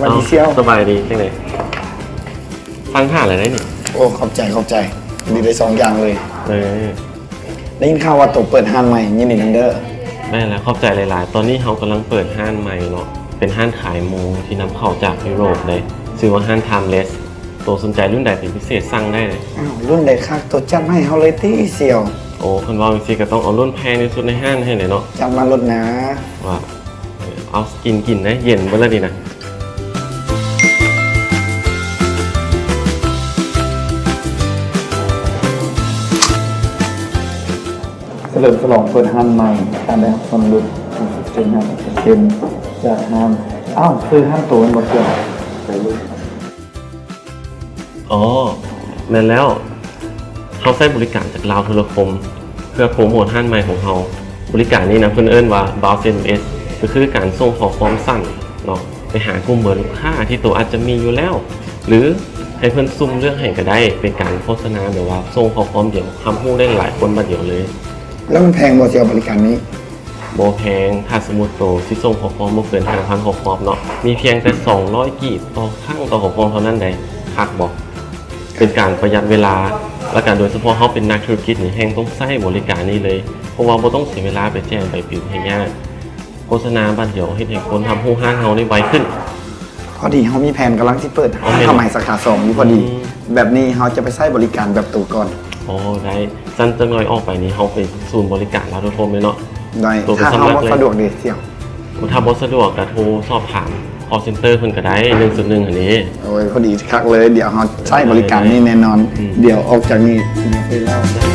ສະບາຍດີສ່ຽວ ສະບາຍດີ ຈັ່ງໃດ? ສັ່ງຖ້າແລ້ວໄດ໋ນີ້. ໂອ້ ຂອບໃຈ ຂອບໃຈ ດີໄດ້ສອງຢ່າງເລີຍ. ເອີ ໄດ້ຍິນຂ່າວວ່າໂຕເປີດຮ້ານໃໝ່ ຍິນດີນຳເດີ. ແມ່ນແລ້ວ ຂອບໃຈຫຼາຍໆ. ຕອນນີ້ເຮົາກຳລັງເປີດຮ້ານໃໝ່ເນາະ ເປັນຮ້ານຂາຍໂມທີ່ນຳເຂົ້າຈາກຢູໂຣບເດ້ ຊື່ວ່າຮ້ານ Timeless. ໂຕສົນໃຈລຸ້ນໃດເປັນພິເສດ ສັ່ງໄດ້ເລີຍ. ອ້າວ ລຸ້ນໃດຄັກ ໂຕຈັດມາໃຫ້ເຮົາເລີຍຕິສ່ຽວ? ໂອ້ ຄັນເວົ້າຈັ່ງຊີ້ກໍຕ້ອງເອົາລຸ້ນແພງທີ່ສຸດໃນຮ້ານໃຫ້ແຫຼະເນາະ. ຈັດມາໂລດນາ. ວ່າ ເອົາ ກິນ ກິນໄດ໋ ເຢັນເບິດແລ້ວນີ້ນະ. ສະເຫຼີມສະຫຼອງເປີດຮ້ານໃໝ່ ການໄດ້ຮັບສ່ວນຫຼຸດ ຫົກສິບເປີເຊັນ ຫ້າສິບເປີເຊັນ ຈາກຮ້ານ. ອ້າວ ຊື່ຮ້ານໂຕແມ່ນບໍ່ສ່ຽວ? ອໍ ແມ່ນແລ້ວ ເຮົາໃຊ້ບໍລິການຈາກລາວໂທລະຄົມ ເພື່ອໂປຣໂມດຮ້ານໃໝ່ຂອງເຮົາ. ບໍລິການນີ້ນະ ເພິ່ນເອີ້ນວ່າ Bounce SMS ກໍຄືການສົ່ງຂໍ້ຄວາມສັ້ນເນາະ ໄປຫາກຸ່ມເບີລູກຄ້າທີ່ໂຕອາດຈະມີຢູ່ແລ້ວ ຫຼື ໃຫ້ເພິ່ນສຸ່ມເລືອກໃຫ້ກໍໄດ້. ເປັນການໂຄສະນາແບບວ່າສົ່ງຂໍ້ຄວາມດຽວ ຮັບຮູ້ໄດ້ຫຼາຍຄົນບາດດຽວເລີຍ. ແລ້ວມັນແພງບໍ່ ຊິເອົາບໍລິການນີ້? ບໍ່ແພງ. ຖ້າສົມມຸດໂຕຊິສົ່ງຂໍ້ຄວາມບໍ່ເກີນຫ້າພັນຂໍ້ຄວາມເນາະ ມີພຽງແຕ່ສອງຮ້ອຍກີບຕໍ່ຄັ້ງຕໍ່ຂໍ້ຄວາມເທົ່ານັ້ນໃດ໋. ຄັກບໍ່? ເປັນການປະຢັດເວລາ ແລ້ວກະໂດຍສະເພາະເຮົາເປັນນັກທຸລະກິດນີ້ ແຮ່ງຕ້ອງໃຊ້ບໍລິການນີ້ເລີຍ ເພາະວ່າບໍ່ຕ້ອງເສຍເວລາໄປແຈ້ງໃບປິວໃຫ້ຍາກ. ໂຄສະນາບາດດຽວເຮັດໃຫ້ຄົນຮັບຮູ້ຮ້ານເຮົາໄດ້ໄວຂຶ້ນ. ພໍດີເຮົາມີແຜນກຳລັງຊິເປີດຮ້ານ ອໍ ແມ່ນ ຜ້າໄໝສາຂາສອງຢູ່ພໍດີ. ອືມ ແບບນີ້ເຮົາຈະໄປໃຊ້ບໍລິການແບບໂຕກ່ອນ. ອໍ ໄດ້. ຊັ້ນຈັກໜ່ອຍອອກໄປນີ້ ເຮົາໄປສູນບໍລິການລາວໂທລະຄົມເລີຍເນາະ. ໄດ້. ໂທໄປ ຖ້າເຮົາບໍ່ສະດວກເດສ່ຽວ? ໂອ້ ຖ້າບໍ່ສະດວກກໍໂທສອບຖາມ call center ເພິ່ນກໍໄດ້ ໜຶ່ງສູນໜຶ່ງຫັ້ນເດ. ໂອ້ຍ ພໍດີຄັກເລີຍ ດຽວເຮົາໃຊ້ບໍລິການນີ້ແນ່ນອນ. ອືມ ດຽວອອກຈາກນີ້ຊິມາເປີດເລົ່າ.